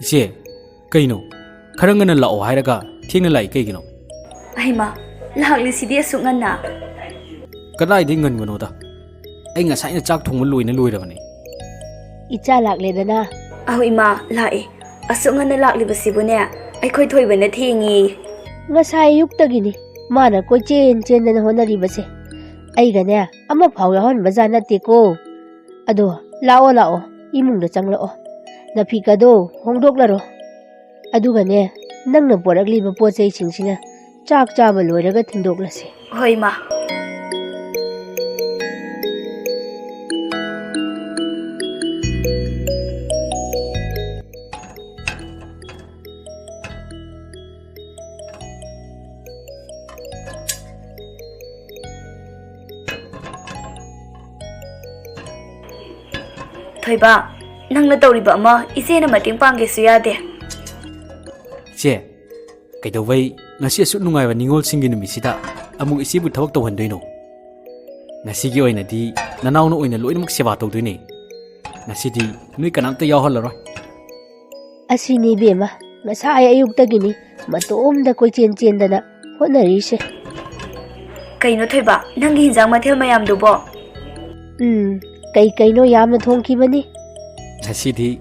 ꯆꯦ, ꯀꯩꯅꯣ? ꯈꯔ ꯉꯟꯅ ꯂꯥꯛꯑꯣ ꯍꯥꯏꯔꯒ ꯊꯦꯡꯅ ꯂꯥꯛꯏ ꯀꯩꯒꯤꯅꯣ? ꯑꯩꯃ, ꯂꯥꯛꯂꯤꯁꯤꯗꯤ ꯑꯁꯨꯛ ꯉꯟꯅ? ꯀꯗꯥꯏꯗꯒꯤ ꯉꯟꯕꯅꯣꯗ? ꯑꯩ ꯉꯁꯥꯏꯅ ꯆꯥꯛ ꯊꯣꯡꯕ ꯂꯣꯏꯅ ꯂꯣꯏꯔꯕꯅꯦ꯫ ꯏꯆꯥ ꯂꯥꯛꯂꯦꯗꯅ꯫ ꯑꯧ ꯏꯃꯥ, ꯂꯥꯛꯑꯦ꯫ ꯑꯁꯨꯛ ꯉꯟꯅ ꯂꯥꯛꯂꯤꯕꯁꯤꯕꯨꯅꯦ, ꯑꯩꯈꯣꯏ ꯊꯣꯏꯕꯅ ꯊꯦꯡꯉꯤ꯫ ꯉꯁꯥꯏ ꯑꯌꯨꯛꯇꯒꯤꯅꯤ ꯃꯥꯅ ꯀꯣꯏꯆꯦꯟ ꯆꯦꯟꯗꯅ ꯍꯣꯠꯅꯔꯤꯕꯁꯦ꯫ ꯑꯩꯒꯅꯦ, ꯑꯃꯐꯥꯎ ꯌꯥꯎꯍꯟꯕꯖꯥꯠ ꯅꯠꯇꯦꯀꯣ꯫ ꯑꯗꯣ, ꯂꯥꯛꯑꯣ, ꯂꯥꯛꯑꯣ, ꯏꯃꯨꯡꯗ ꯆꯪꯂꯛꯑꯣ꯫ ꯅꯐꯤꯀꯗꯣ ꯍꯣꯡꯗꯣꯛꯂꯔꯣ꯫ ꯑꯗꯨꯒꯅꯦ, ꯅꯪꯅ ꯄꯣꯔꯛꯂꯤꯕ ꯄꯣꯠ ꯆꯩꯁꯤꯡꯁꯤꯅ ꯆꯥꯛ ꯆꯥꯕ ꯂꯣꯏꯔꯒ ꯊꯤꯟꯗꯣꯛꯂꯁꯤ꯫ ꯍꯣꯏ, ꯃꯥ꯫ ꯊꯣꯏꯕ, ꯅꯪꯅ ꯇꯧꯔꯤꯕ ꯑꯃ ꯏꯆꯦꯅ ꯃꯇꯦꯡ ꯄꯥꯡꯒꯦꯁꯨ ꯌꯥꯗꯦ꯫ ꯏꯆꯦ, ꯀꯩꯗꯧꯕꯩ ꯉꯁꯤ ꯑꯁꯨꯛ ꯅꯨꯡꯉꯥꯏꯕ ꯅꯤꯉꯣꯜꯁꯤꯡꯒꯤ ꯅꯨꯃꯤꯠꯁꯤꯗ ꯑꯃꯨꯛ ꯏꯆꯦꯕꯨ ꯊꯕꯛ ꯇꯧꯍꯟꯗꯣꯏꯅꯣ? ꯉꯁꯤꯒꯤ ꯑꯣꯏꯅꯗꯤ ꯅꯅꯥꯎꯅ ꯑꯣꯏꯅ ꯂꯣꯏꯅꯃꯛ ꯁꯦꯕꯥ ꯇꯧꯗꯣꯏꯅꯦ꯫ ꯉꯁꯤꯗꯤ ꯅꯣꯏ ꯀꯅꯥꯝꯇ ꯌꯥꯎꯍꯜꯂꯔꯣꯏ꯫ ꯑꯁꯤꯅꯤ ꯏꯕꯦꯝꯃ, ꯉꯁꯥꯏ ꯑꯌꯨꯛꯇꯒꯤꯅꯤ ꯃꯇꯣꯝꯗ ꯀꯣꯏꯆꯦꯟ ꯆꯦꯟꯗꯅ ꯍꯣꯠꯅꯔꯤꯁꯦ꯫ ꯀꯩꯅꯣ ꯊꯣꯏꯕ, ꯅꯪꯒꯤ ꯍꯤꯟꯖꯥꯡ ꯃꯊꯦꯜ ꯃꯌꯥꯝꯗꯨꯕꯣ? ꯎꯝ, ꯀꯩ ꯀꯩꯅꯣ ꯌꯥꯝꯅ ꯊꯣꯡꯈꯤꯕꯅꯤ꯫ ꯉꯁꯤꯗꯤ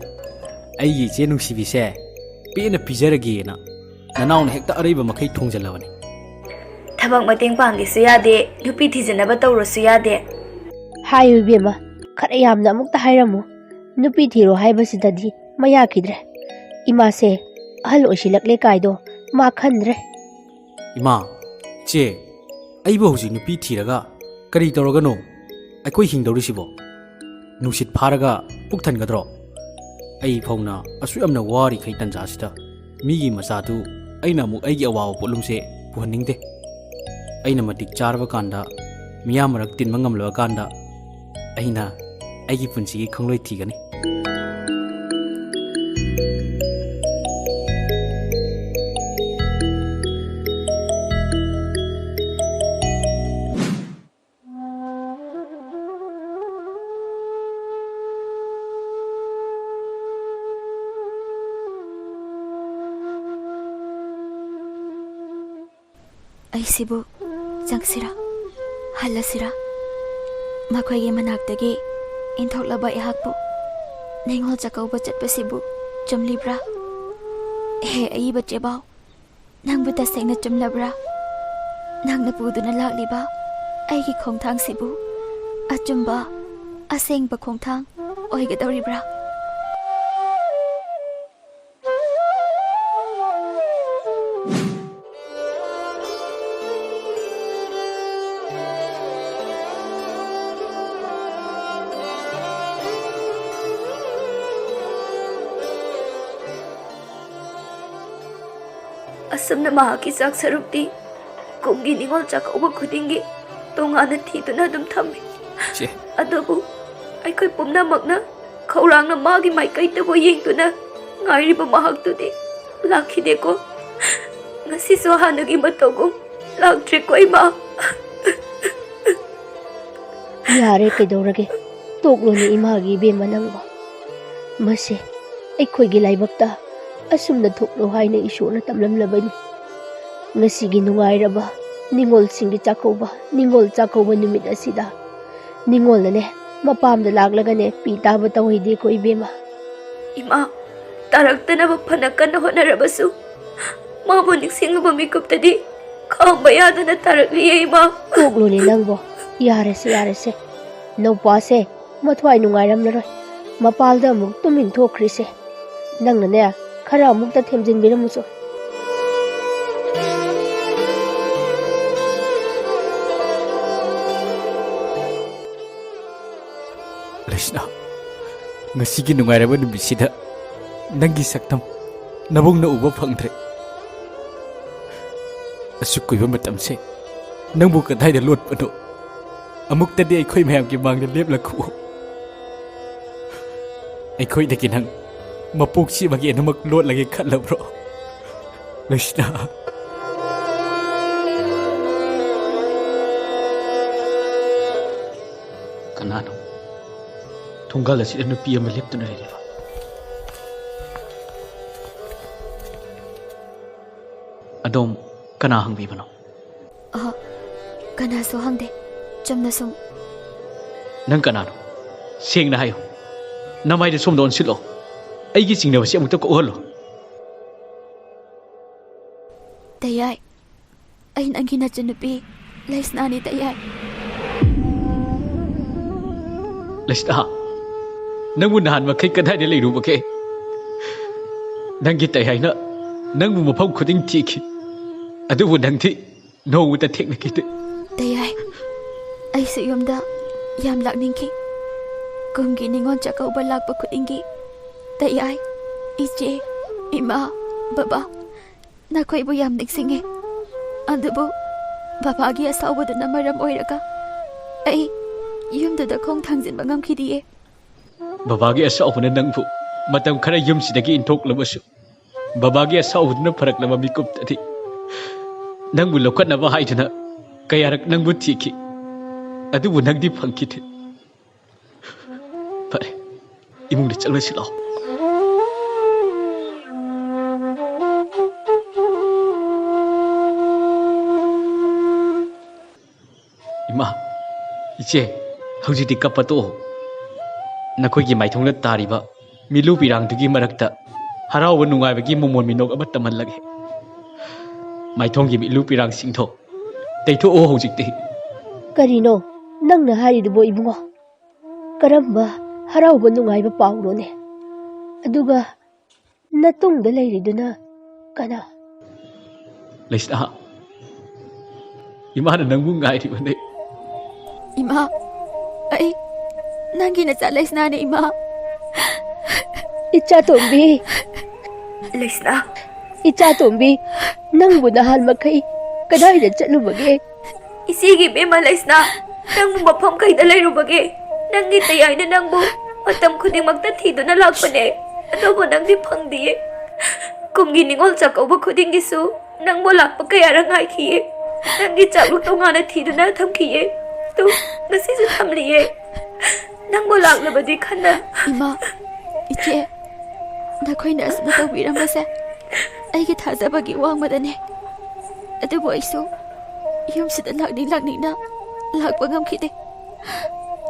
ꯑꯩꯒꯤ ꯏꯆꯦ ꯅꯨꯡꯁꯤꯕꯤꯁꯦ ꯄꯦꯟꯅ ꯄꯤꯖꯔꯒꯦꯅ ꯅꯅꯥꯎꯅ ꯍꯦꯛꯇ ꯑꯔꯩꯕ ꯃꯈꯩ ꯊꯣꯡꯖꯜꯂꯕꯅꯤ꯫ ꯊꯕꯛ ꯃꯇꯦꯡ ꯄꯥꯡꯒꯦꯁꯨ ꯌꯥꯗꯦ, ꯅꯨꯄꯤ ꯊꯤꯖꯅꯕ ꯇꯧꯔꯣꯁꯨ ꯌꯥꯗꯦ꯫ ꯍꯥꯏꯌꯨ ꯏꯕꯦꯝꯃ, ꯈꯔ ꯌꯥꯝꯅ ꯑꯃꯨꯛꯇ ꯍꯥꯏꯔꯝꯃꯨ꯫ ꯅꯨꯄꯤ ꯊꯤꯔꯣ ꯍꯥꯏꯕꯁꯤꯗꯗꯤ ꯃꯌꯥ ꯈꯤꯗ꯭ꯔꯦ꯫ ꯏꯃꯥꯁꯦ ꯑꯍꯜ ꯑꯣꯏꯁꯤꯜꯂꯛꯂꯦ ꯀꯥꯏꯗꯣ ꯃꯥ ꯈꯟꯗ꯭ꯔꯦ꯫ ꯏꯃꯥ, ꯆꯦ, ꯑꯩꯕꯨ ꯍꯧꯖꯤꯛ ꯅꯨꯄꯤ ꯊꯤꯔꯒ ꯀꯔꯤ ꯇꯧꯔꯒꯅꯣ ꯑꯩꯈꯣꯏ ꯍꯤꯡꯗꯧꯔꯤꯁꯤꯕꯣ? ꯅꯨꯡꯁꯤꯠ ꯐꯥꯔꯒ ꯄꯨꯛ ꯊꯟꯒꯗ꯭ꯔꯣ? ꯑꯩ ꯐꯥꯎꯅ ꯑꯁꯨꯛ ꯌꯥꯝꯅ ꯋꯥꯔꯤꯈꯩ ꯇꯟꯖꯥꯁꯤꯗ ꯃꯤꯒꯤ ꯃꯆꯥꯗꯨ ꯑꯩꯅ ꯑꯃꯨꯛ ꯑꯩꯒꯤ ꯑꯋꯥꯕ ꯄꯣꯠꯂꯨꯝꯁꯦ ꯄꯨꯍꯟꯅꯤꯡꯗꯦ꯫ ꯑꯩꯅ ꯃꯇꯤꯛ ꯆꯥꯔꯕ ꯀꯥꯟꯗ, ꯃꯤꯌꯥꯝ ꯃꯔꯛ ꯇꯤꯟꯕ ꯉꯝꯂꯕ ꯀꯥꯟꯗ, ꯑꯩꯅ ꯑꯩꯒꯤ ꯄꯨꯟꯁꯤꯒꯤ ꯈꯣꯡꯂꯣꯏ ꯊꯤꯒꯅꯤ꯫ ꯑꯩꯁꯤꯕꯨ ꯆꯪꯁꯤꯔꯥ? ꯍꯜꯂꯁꯤꯔꯥ? ꯃꯈꯣꯏꯒꯤ ꯃꯅꯥꯛꯇꯒꯤ ꯏꯟꯊꯣꯛꯂꯕ ꯑꯩꯍꯥꯛꯄꯨ ꯅꯤꯉꯣꯜ ꯆꯥꯛꯀꯧꯕ ꯆꯠꯄꯁꯤꯕꯨ ꯆꯨꯝꯂꯤꯕ꯭ꯔꯥ? ꯍꯦ ꯑꯏꯕ ꯆꯦꯕꯥꯎ, ꯅꯪꯕꯨ ꯇꯁꯦꯡꯅ ꯆꯨꯝꯂꯕ꯭ꯔꯥ? ꯅꯪꯅ ꯄꯨꯗꯨꯅ ꯂꯥꯛꯂꯤꯕ ꯑꯩꯒꯤ ꯈꯣꯡꯊꯥꯡꯁꯤꯕꯨ ꯑꯆꯨꯝꯕ, ꯑꯁꯦꯡꯕ ꯈꯣꯡꯊꯥꯡ ꯑꯣꯏꯒꯗꯧꯔꯤꯕ꯭ꯔꯥ? ꯑꯁꯨꯝꯅ ꯃꯍꯥꯛꯀꯤ ꯆꯥꯛ ꯁꯔꯨꯛꯇꯤ ꯀꯨꯝꯒꯤ ꯅꯤꯉꯣꯜ ꯆꯥꯛꯀꯧꯕ ꯈꯨꯗꯤꯡꯒꯤ ꯇꯣꯉꯥꯟꯅ ꯊꯤꯗꯨꯅ ꯑꯗꯨꯝ ꯊꯝꯃꯤ꯫ ꯆꯦ꯫ ꯑꯗꯨꯕꯨ ꯑꯩꯈꯣꯏ ꯄꯨꯝꯅꯃꯛꯅ ꯈꯧꯔꯥꯡꯅ ꯃꯥꯒꯤ ꯃꯥꯏꯀꯩꯗꯕꯨ ꯌꯦꯡꯗꯨꯅ ꯉꯥꯏꯔꯤꯕ ꯃꯍꯥꯛꯇꯨꯗꯤ ꯂꯥꯛꯈꯤꯗꯦꯀꯣ꯫ ꯉꯁꯤꯁꯨ ꯍꯥꯟꯅꯒꯤ ꯃꯇꯧꯒꯨꯝ ꯂꯥꯛꯇ꯭ꯔꯦꯀꯣ, ꯏꯃꯥ꯫ ꯌꯥꯔꯦ, ꯀꯩꯗꯧꯔꯒꯦ? ꯇꯣꯛꯂꯣꯅꯦ ꯏꯃꯥꯒꯤ ꯏꯕꯦꯝꯃ ꯅꯪꯕꯣ꯫ ꯃꯁꯦ ꯑꯩꯈꯣꯏꯒꯤ ꯂꯥꯏꯕꯛꯇ ꯑꯁꯨꯝꯅ ꯊꯣꯛꯂꯣ ꯍꯥꯏꯅ ꯏꯁꯣꯔꯅ ꯇꯝꯂꯝꯂꯕꯅꯤ꯫ ꯉꯁꯤꯒꯤ ꯅꯨꯡꯉꯥꯏꯔꯕ ꯅꯤꯉꯣꯜꯁꯤꯡꯒꯤ ꯆꯥꯛꯀꯧꯕ, ꯅꯤꯉꯣꯜ ꯆꯥꯛꯀꯧꯕ ꯅꯨꯃꯤꯠ ꯑꯁꯤꯗ ꯅꯤꯉꯣꯜꯅꯅꯦ ꯃꯄꯥꯝꯗ ꯂꯥꯛꯂꯒꯅꯦ ꯄꯤ ꯇꯥꯕ ꯇꯧꯍꯩꯗꯦꯀꯣ ꯏꯕꯦꯝꯃ꯫ ꯏꯃꯥ, ꯇꯥꯔꯛꯇꯅꯕ ꯐꯅ ꯀꯟꯅ ꯍꯣꯠꯅꯔꯕꯁꯨ ꯃꯥꯕꯨ ꯅꯤꯡꯁꯤꯡꯂꯨꯕ ꯃꯤꯀꯨꯞꯇꯗꯤ ꯈꯥꯝꯕ ꯌꯥꯗꯅ ꯇꯥꯔꯛꯂꯤꯌꯦ, ꯏꯃꯥ꯫ ꯇꯣꯛꯂꯨꯅꯦ ꯅꯪꯕꯣ꯫ ꯌꯥꯔꯦꯁꯦ, ꯌꯥꯔꯦꯁꯦ꯫ ꯅꯧꯄꯥꯁꯦ ꯃꯊ꯭ꯋꯥꯏ ꯅꯨꯡꯉꯥꯏꯔꯝꯂꯔꯣꯏ꯫ ꯃꯄꯥꯜꯗ ꯑꯃꯨꯛ ꯇꯨꯝ ꯏꯟꯊꯣꯛꯈ꯭ꯔꯤꯁꯦ꯫ ꯅꯪꯅꯅꯦ ꯈꯔ ꯑꯃꯨꯛꯇ ꯊꯦꯝꯖꯤꯟꯕꯤꯔꯝꯃꯨꯁꯨ꯫ ꯂꯩꯁꯅꯥ, ꯉꯁꯤꯒꯤ ꯅꯨꯡꯉꯥꯏꯔꯕ ꯅꯨꯃꯤꯠꯁꯤꯗ ꯅꯪꯒꯤ ꯁꯛꯇꯝ ꯅꯕꯨꯡꯅ ꯎꯕ ꯐꯪꯗ꯭ꯔꯦ꯫ ꯑꯁꯨꯛ ꯀꯨꯏꯕ ꯃꯇꯝꯁꯦ ꯅꯪꯕꯨ ꯀꯗꯥꯏꯗ ꯂꯣꯠꯄꯅꯣ? ꯑꯃꯨꯛꯇꯗꯤ ꯑꯩꯈꯣꯏ ꯃꯌꯥꯝꯒꯤ ꯃꯥꯡꯗ ꯂꯦꯞꯂꯛꯈꯨꯑꯣ꯫ ꯑꯩꯈꯣꯏꯗꯒꯤ ꯅꯪ ꯃꯄꯣꯛ ꯁꯤꯕꯒꯤ ꯑꯗꯨꯃꯛ ꯂꯣꯠꯂꯒꯦ ꯈꯜꯂꯕ꯭ꯔꯣ? ꯂꯩꯁꯅꯥ꯫ ꯀꯅꯥꯅꯣ ꯊꯣꯡꯒꯥꯜ ꯑꯁꯤꯗ ꯅꯨꯄꯤ ꯑꯃ ꯂꯦꯞꯇꯨꯅ ꯂꯩꯔꯤꯕ? ꯑꯗꯣꯝ ꯀꯅꯥ ꯍꯪꯕꯤꯕꯅꯣ? ꯀꯅꯥꯁꯨ ꯍꯪꯗꯦ꯫ ꯆꯨꯝꯅ ꯁꯨꯝ꯫ ꯅꯪ ꯀꯅꯥꯅꯣ? ꯁꯦꯡꯅ ꯍꯥꯏꯌꯨ꯫ ꯅꯃꯥꯏꯗ ꯁꯣꯝꯗ ꯑꯣꯟꯁꯤꯜꯂꯣ꯫ ꯑꯩꯒꯤ ꯆꯤꯡꯅꯕꯁꯤ ꯑꯃꯨꯛꯇ ꯀꯣꯛꯍꯜꯂꯣ꯫ ꯇꯌꯥꯏ, ꯑꯩ ꯅꯪꯒꯤ ꯅꯆꯟꯅꯨꯄꯤ ꯂꯩꯁꯅꯥꯅꯤ, ꯇꯌꯥꯏ꯫ ꯂꯩꯁꯅꯥ, ꯅꯪꯕꯨ ꯅꯍꯥꯟ ꯃꯈꯩ ꯀꯗꯥꯏꯗ ꯂꯩꯔꯨꯕꯒꯦ? ꯅꯪꯒꯤ ꯇꯌꯥꯏꯅ ꯅꯪꯕꯨ ꯃꯐꯝ ꯈꯨꯗꯤꯡ ꯊꯤꯈꯤ, ꯑꯗꯨꯕꯨ ꯅꯪꯗꯤ ꯅꯣꯡꯃꯇ ꯊꯦꯡꯅꯈꯤꯗꯦ꯫ ꯇꯌꯥꯏ, ꯑꯩꯁꯨ ꯌꯨꯝꯗ ꯌꯥꯝ ꯂꯥꯛꯅꯤꯡꯈꯤ꯫ ꯀꯨꯝꯒꯤ ꯅꯤꯉꯣꯜ ꯆꯥꯛꯀꯧꯕ ꯂꯥꯛꯄ ꯈꯨꯗꯤꯡꯒꯤ, ꯇꯌꯥꯏ, ꯏꯆꯦ, ꯏꯃꯥ, ꯕꯕꯥ, ꯅꯈꯣꯏꯕꯨ ꯌꯥꯝ ꯅꯤꯡꯁꯤꯡꯉꯦ꯫ ꯑꯗꯨꯕꯨ ꯕꯕꯥꯒꯤ ꯑꯁꯥꯎꯕꯗꯨꯅ ꯃꯔꯝ ꯑꯣꯏꯔꯒ ꯑꯩ ꯌꯨꯝꯗꯨꯗ ꯈꯣꯡ ꯊꯥꯡꯖꯤꯟꯕ ꯉꯝꯈꯤꯗꯤꯌꯦ꯫ ꯕꯕꯥꯒꯤ ꯑꯁꯥꯎꯕꯅ ꯅꯪꯕꯨ ꯃꯇꯝ ꯈꯔ ꯌꯨꯝꯁꯤꯗꯒꯤ ꯏꯟꯊꯣꯛꯂꯕꯁꯨ, ꯕꯕꯥꯒꯤ ꯑꯁꯥꯎꯕꯗꯨꯅ ꯐꯔꯛꯂꯕ ꯃꯤꯀꯨꯞꯇꯗꯤ ꯅꯪꯕꯨ ꯂꯧꯈꯠꯅꯕ ꯍꯥꯏꯗꯨꯅ ꯀꯌꯥꯔꯛ ꯅꯪꯕꯨ ꯊꯤꯈꯤ, ꯑꯗꯨꯕꯨ ꯅꯪꯗꯤ ꯐꯪꯈꯤꯗꯦ꯫ ꯐꯔꯦ, ꯏꯃꯨꯡꯗ ꯆꯠꯂꯁꯤ ꯂꯥꯛꯑꯣ꯫ ꯏꯃꯥ, ꯏꯆꯦ, ꯍꯧꯖꯤꯛꯇꯤ ꯀꯞꯄ ꯇꯣꯛꯑꯣ꯫ ꯅꯈꯣꯏꯒꯤ ꯃꯥꯏꯊꯣꯡꯗ ꯇꯥꯔꯤꯕ ꯃꯤꯠꯂꯨ ꯄꯤꯔꯥꯡꯗꯨꯒꯤ ꯃꯔꯛꯇ ꯍꯔꯥꯎꯕ ꯅꯨꯡꯉꯥꯏꯕꯒꯤ ꯃꯃꯣꯟ ꯃꯤꯅꯣꯛ ꯑꯃ ꯇꯝꯍꯜꯂꯒꯦ꯫ ꯃꯥꯏꯊꯣꯡꯒꯤ ꯃꯤꯠꯂꯨ ꯄꯤꯔꯥꯡꯁꯤꯡꯗꯣ ꯇꯩꯊꯣꯛꯑꯣ ꯍꯧꯖꯤꯛꯇꯤ꯫ ꯀꯔꯤꯅꯣ ꯅꯪꯅ ꯍꯥꯏꯔꯤꯗꯨꯕꯣ, ꯏꯕꯨꯡꯉꯣ? ꯀꯔꯝꯕ ꯍꯔꯥꯎꯕ ꯅꯨꯡꯉꯥꯏꯕ ꯄꯥꯎꯅꯣꯅꯦ? ꯑꯗꯨꯒ ꯅꯇꯨꯡꯗ ꯂꯩꯔꯤꯗꯨꯅ ꯀꯅꯥ? ꯂꯩꯁꯅꯥ, ꯏꯃꯥꯅ ꯅꯪꯕꯨ ꯉꯥꯏꯔꯤꯕꯅꯦ꯫ ꯏꯃꯥ, ꯑꯩ ꯅꯪꯒꯤ ꯅꯆꯥ ꯂꯩꯁꯅꯥꯅꯦ, ꯏꯃꯥ꯫ ꯏꯆꯥ ꯇꯣꯝꯕꯤ꯫ ꯂꯩꯁꯅꯥ꯫ ꯏꯆꯥ ꯇꯣꯝꯕꯤ, ꯅꯪꯕꯨ ꯅꯍꯥꯟ ꯃꯈꯩ ꯀꯗꯥꯏꯗ ꯆꯠꯂꯨꯕꯒꯦ? ꯏꯆꯦꯒꯤ ꯏꯕꯦꯝꯃ ꯂꯩꯁꯅꯥ, ꯅꯪꯕꯨ ꯃꯐꯝ ꯀꯩꯗ ꯂꯩꯔꯨꯕꯒꯦ? ꯅꯪꯒꯤ ꯇꯌꯥꯏꯅ ꯅꯪꯕꯨ ꯃꯇꯝ ꯈꯨꯗꯤꯡꯃꯛꯇ ꯊꯤꯗꯨꯅ ꯂꯥꯛꯄꯅꯦ, ꯑꯗꯨꯕꯨ ꯅꯪꯗꯤ ꯐꯪꯗꯤꯌꯦ꯫ ꯀꯨꯝꯒꯤ ꯅꯤꯉꯣꯜ ꯆꯥꯛꯀꯧꯕ ꯈꯨꯗꯤꯡꯒꯤꯁꯨ ꯅꯪꯕꯨ ꯂꯥꯛꯄ ꯀꯌꯥꯔꯛ ꯉꯥꯏꯈꯤꯌꯦ꯫ ꯅꯪꯒꯤ ꯆꯥꯛꯂꯨꯛ ꯇꯣꯉꯥꯟꯅ ꯊꯤꯗꯨꯅ ꯊꯝꯈꯤꯌꯦ꯫ ꯇꯨ, ꯉꯁꯤꯁꯨ ꯊꯝꯂꯤꯌꯦ꯫ ꯅꯪꯕꯨ ꯂꯥꯛꯂꯕꯗꯤ ꯈꯟꯅ꯫ ꯏꯃꯥ, ꯏꯆꯦ, ꯅꯈꯣꯏꯅ ꯑꯁꯨꯝꯅ ꯇꯧꯕꯤꯔꯝꯕꯁꯦ ꯑꯩꯒꯤ ꯊꯥꯖꯕꯒꯤ ꯋꯥꯡꯃꯗꯅꯦ꯫ ꯑꯗꯨꯕꯨ ꯑꯩꯁꯨ ꯌꯨꯝꯁꯤꯗ ꯂꯥꯛꯅꯤꯡ ꯂꯥꯛꯅꯤꯡꯅ ꯂꯥꯛꯄ ꯉꯝꯈꯤꯗꯦ꯫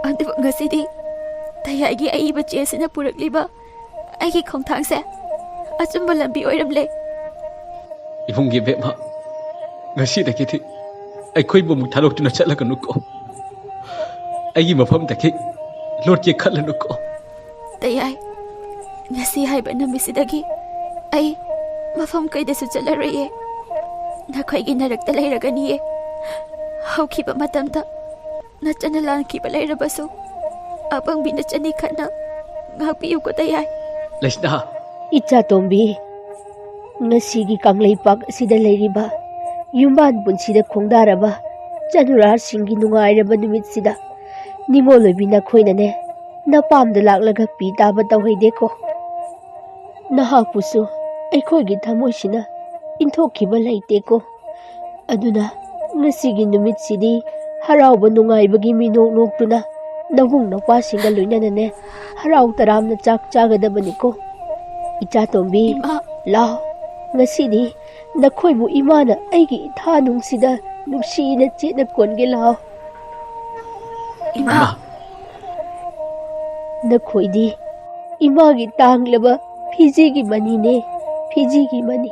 ꯑꯗꯨꯕꯨ ꯉꯁꯤꯗꯤ ꯇꯌꯥꯏꯒꯤ ꯑꯏꯕ ꯆꯦ ꯑꯁꯤꯅ ꯄꯨꯔꯛꯂꯤꯕ ꯑꯩꯒꯤ ꯈꯣꯡꯊꯥꯡꯁꯦ ꯑꯆꯨꯝꯕ ꯂꯝꯕꯤ ꯑꯣꯏꯔꯝꯂꯦ꯫ ꯏꯕꯨꯡꯒꯤ ꯕꯦꯝꯃ, ꯉꯁꯤꯗꯒꯤꯗꯤ ꯑꯩꯈꯣꯏꯕꯨ ꯑꯃꯨꯛ ꯊꯥꯗꯣꯛꯇꯨꯅ ꯆꯠꯂꯒꯅꯨꯀꯣ꯫ ꯑꯩꯒꯤ ꯃꯐꯝꯗꯒꯤ ꯂꯣꯠꯀꯦ ꯈꯜꯂꯅꯨꯀꯣ꯫ ꯇꯌꯥꯏ, ꯉꯁꯤ ꯍꯥꯏꯕ ꯅꯨꯃꯤꯠꯁꯤꯗꯒꯤ ꯑꯩ ꯃꯐꯝ ꯀꯩꯗꯁꯨ ꯆꯠꯂꯔꯣꯏꯌꯦ꯫ ꯅꯈꯣꯏꯒꯤ ꯅꯔꯛꯇ ꯂꯩꯔꯒꯅꯤꯌꯦ꯫ ꯍꯧꯈꯤꯕ ꯃꯇꯝꯗ ꯅꯆꯟꯅ ꯂꯥꯟꯈꯤꯕ ꯂꯩꯔꯕꯁꯨ ꯑꯄꯪꯕꯤ ꯅꯆꯟꯅꯤ ꯈꯟꯅ ꯉꯥꯛꯄꯤꯌꯨꯀꯣ ꯇꯌꯥꯏ꯫ ꯂꯩꯁꯅꯥ꯫ ꯏꯆꯥꯇꯣꯝꯕꯤ, ꯉꯁꯤꯒꯤ ꯀꯪꯂꯩꯄꯥꯛ ꯑꯁꯤꯗ ꯂꯩꯔꯤꯕ ꯌꯨꯝꯕꯥꯟ ꯄꯨꯟꯁꯤꯗ ꯈꯣꯡꯗꯥꯔꯕ ꯆꯅꯨꯔꯥꯁꯤꯡꯒꯤ ꯅꯨꯡꯉꯥꯏꯔꯕ ꯅꯨꯃꯤꯠꯁꯤꯗ ꯅꯤꯉꯣꯜ ꯑꯣꯏꯕꯤ ꯅꯈꯣꯏꯅꯅꯦ ꯅꯄꯥꯝꯗ ꯂꯥꯛꯂꯒ ꯄꯤ ꯇꯥꯕ ꯇꯧꯍꯩꯗꯦꯀꯣ꯫ ꯅꯍꯥꯛꯄꯨꯁꯨ ꯑꯩꯈꯣꯏꯒꯤ ꯊꯃꯣꯏꯁꯤꯅ ꯏꯟꯊꯣꯛꯈꯤꯕ ꯂꯩꯇꯦꯀꯣ꯫ ꯑꯗꯨꯅ ꯉꯁꯤꯒꯤ ꯅꯨꯃꯤꯠꯁꯤꯗꯤ ꯍꯔꯥꯎꯕ ꯅꯨꯡꯉꯥꯏꯕꯒꯤ ꯃꯤꯅꯣꯛ ꯅꯣꯛꯇꯨꯅ ꯅꯕꯨꯡ ꯅꯄ꯭ꯋꯥꯁꯤꯡꯒ ꯂꯣꯏꯅꯅꯅꯦ ꯍꯔꯥꯎ ꯇꯔꯥꯝꯅ ꯆꯥꯛ ꯆꯥꯒꯗꯕꯅꯤꯀꯣ꯫ ꯏꯆꯥꯇꯣꯝꯕꯤ, ꯏꯃꯥ꯫ ꯂꯥꯎ, ꯉꯁꯤꯗꯤ ꯅꯈꯣꯏꯕꯨ ꯏꯃꯥꯅ ꯑꯩꯒꯤ ꯏꯊꯥ ꯅꯨꯡꯁꯤꯗ ꯅꯨꯡꯁꯤꯅ ꯆꯦꯠꯅ ꯀꯣꯟꯒꯦ ꯂꯥꯎ꯫ ꯏꯃꯥ꯫ ꯅꯈꯣꯏꯗꯤ ꯏꯃꯥꯒꯤ ꯇꯥꯡꯂꯕ ꯐꯤꯖꯤꯒꯤ ꯃꯅꯤꯅꯦ, ꯐꯤꯖꯤꯒꯤ ꯃꯅꯤ꯫